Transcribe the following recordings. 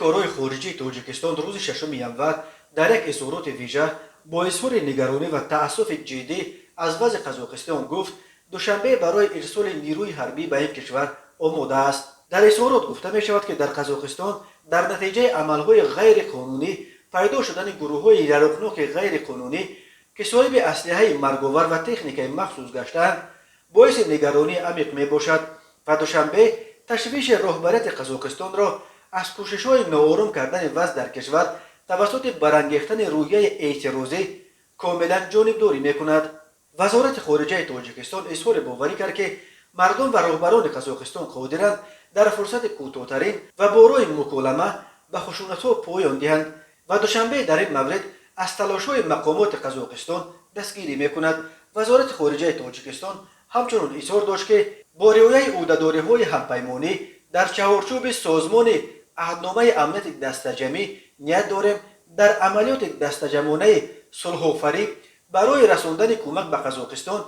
Корҳои хориҷии Тоҷикистон рӯзи 6 январ дар як изҳороти вижа бо изҳори нигаронӣ ва таассуфи ҷиддӣ аз вазъи Қазоқистон гуфт, Душанбе барои ирсоли нирӯи ҳарбӣ ба ин кишвар омода аст. Дар изҳорот гуфта мешавад, ки дар Қазоқистон дар натиҷаи амалҳои ғайриқонунӣ пайдо шудани гурӯҳҳои яроқноки ғайриқонунӣ, ки соҳиби аслиҳаи марговар ва техникаи махсус гаштаанд, боиси нигаронии амиқ мебошад ва Душанбе ташвиши роҳбарияти Қазоқистонро аз кӯшишҳои ноором кардани вазъ дар кишвар тавассути барангехтани рӯҳияи эътирозӣ комилан ҷонибдорӣ мекунад. Вазорати хориҷаи Тоҷикистон изҳори боварӣ кард, ки мардум ва роҳбарони Қазоқистон қодиранд дар фурсати кӯтоҳтарин ва бо роҳи муколама ба хушунатҳо поён диҳанд ва Душанбе дар ин маврид аз талошҳои мақомоти Қазоқистон дастгирӣ мекунад. Вазорати хориҷаи Тоҷикистон ҳамчунин изҳор дошт, ки бо риояи ӯҳдадориҳои ҳампаймонӣ дар чаҳорчӯби Созмони Аҳдномаи Амнияти Дастаҷамӣ ният дорем дар амалиёти дастаҷамонаи сулҳофарӣ барои расондани кӯмак ба Қазоқистон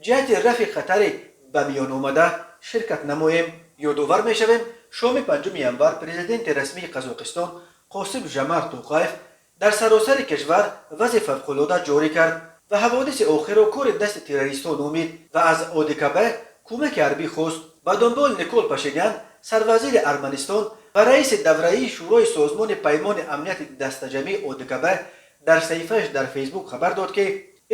ҷиҳати рафъи хатари ба миён омада ширкат намоем. Ёдовар мешавем, шоми 5 январ президенти расмии Қазоқистон Қосим Жамар Тоқаев дар саросари кишвар вазъи фавқулода ҷорӣ кард ва ҳаводиси охирро кори дасти террористҳо номид ва аз ОДКБ кӯмаки ҳарбӣ хост. Ба дунбол Никол Пашинян, сарвазири Арманистон ва раиси давраии Шӯрои Созмони Паймони Амнияти Дастаҷамии ОДКБ, дар саҳифааш дар Фейсбук хабар дод, ки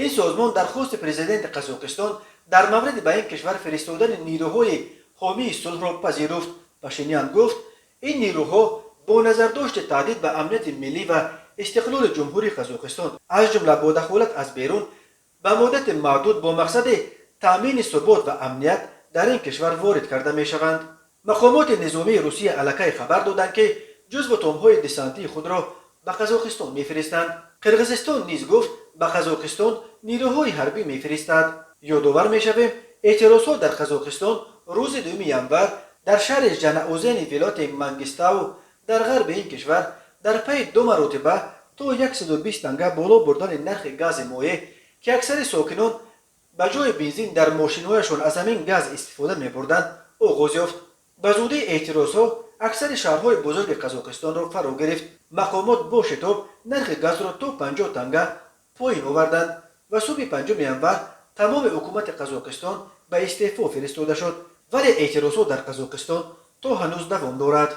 ин созмон дархости президенти Қазоқистон дар мавриди ба ин кишвар фиристодани нирӯҳои ҳомии сулҳро пазируфт. Пашинян гуфт, ин нирӯҳо бо назардошти таҳдид ба амнияти миллӣ ва истиқлоли Ҷумҳурии Қазоқистон, аз ҷумла бо дахолат аз берун, ба муддати маҳдуд бо мақсади таъмини субот ва амният дар ин кишвар ворид карда мешаванд. Мақомоти низомии Русия аллакай хабар доданд, ки ҷузву томҳои десантии худро ба Қазоқистон мефиристанд. Қирғизистон низ гуфт, ба Қазоқистон нирӯҳои ҳарбӣ мефиристад. Ёдовар мешавем, эътирозҳо дар Қазоқистон рӯзи 2 январ дар шаҳри Жанаозени вилояти Мангистау дар ғарби ин кишвар дар пайи ду маротиба то 120 танга боло бурдани нархи гази моеъ, ки аксари сокинон ба ҷои бензин дар мошинҳояшон аз ҳамин газ истифода мебурданд, оғоз ёфт. Ба зудӣ эътирозҳо аксари шаҳрҳои бузурги Қазоқистонро фаро гирифт. Мақомот бо шитоб нархи газро то 50 танга поин оварданд ва субҳи 5 январ тамоми ҳукумати Қазоқистон ба истеъфо фиристода шуд, вале эътирозҳо дар Қазоқистон то ҳанӯз давом дорад.